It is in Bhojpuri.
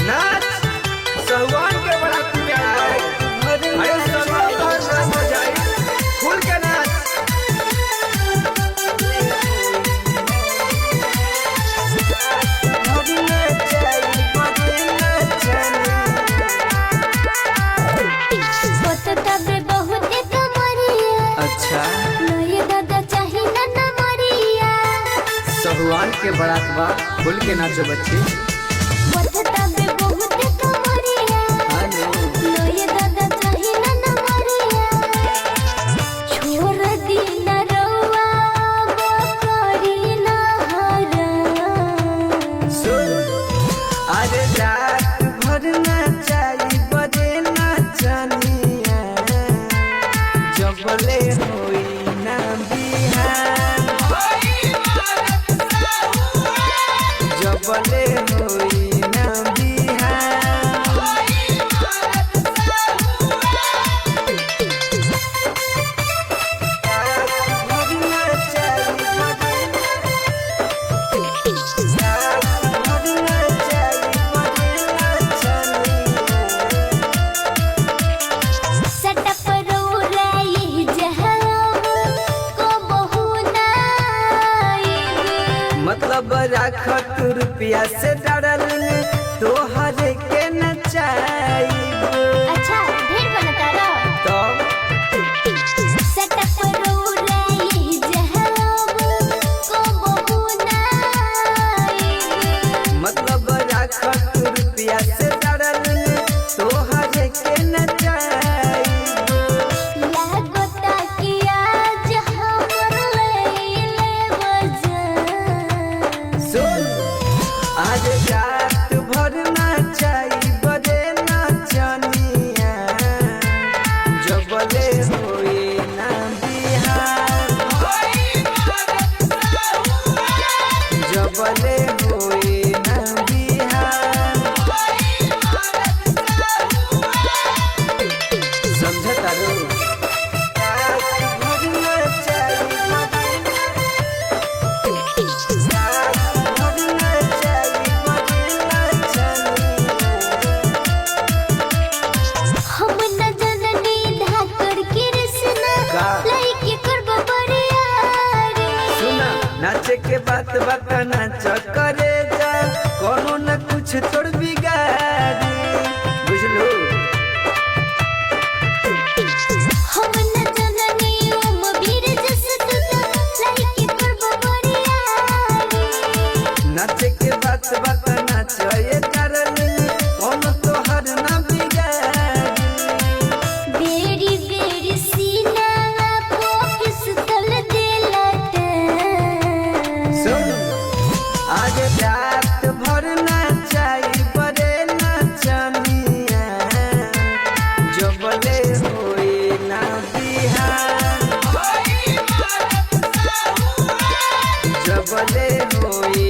नाच सहुआन के बराती में आइल बाड़े। अरे सगरो तोहर नाच हो जाई, खुल के नाच। तबे बहुत कमरिया। अच्छा। नये दादा चाही ना नमरिया। सहुआन के बारात बा, खुल के नाचो बच्ची। तबे बहुत कमरिया। हेलो। नये दादा चाही ना नमरिया। छोड़ दी ना रउआ बकरी ना हरा। सुन, अरे रात भर नाचाई बजे नाचनिया, जबले होई ना बिहान, जबले होई ना बिहान। रात भर नाचाई बजे, रात भर नाचाई बजे नाचनिया। सटप रउराई जहाव को बहु नाइब। मतलब राखत रुपया से डरल तोहर के नचाई। अच्छा, ढेर बनता रह। तब सटप रउराई जहाव को बहु नाइब। मतलब राखत रुपया से डरल तोहर के नचाई। लागता कि आज हमर लैले बजान। सुन, आज रात भर नचाई बजे नचनिया, जबले होई ना बिहान, जबले होई ना बिहान। समझता रू? रात भर नचाई बजे, रात भर नचाई बजे नचनिया। हम न जननी धाकर कृष्णा का? लइके करब बरियारी। सुना, नाचे के बात बता, नाच करे जा, कोनो न कुछ तोड़ बिगाड़ी, बुझलू? हम न जननी ओम वीर जस तुत लइके करब बरियारी। नाचे के बात बता, नाच ये करल, कोनो तोहर न बिगाड़ी। बेरी बेरी सीना पिस्तल दिलत। सुन, आज रात भर नाचाई बड़े नाचनिया, जबले होई ना बिहान, जबले होई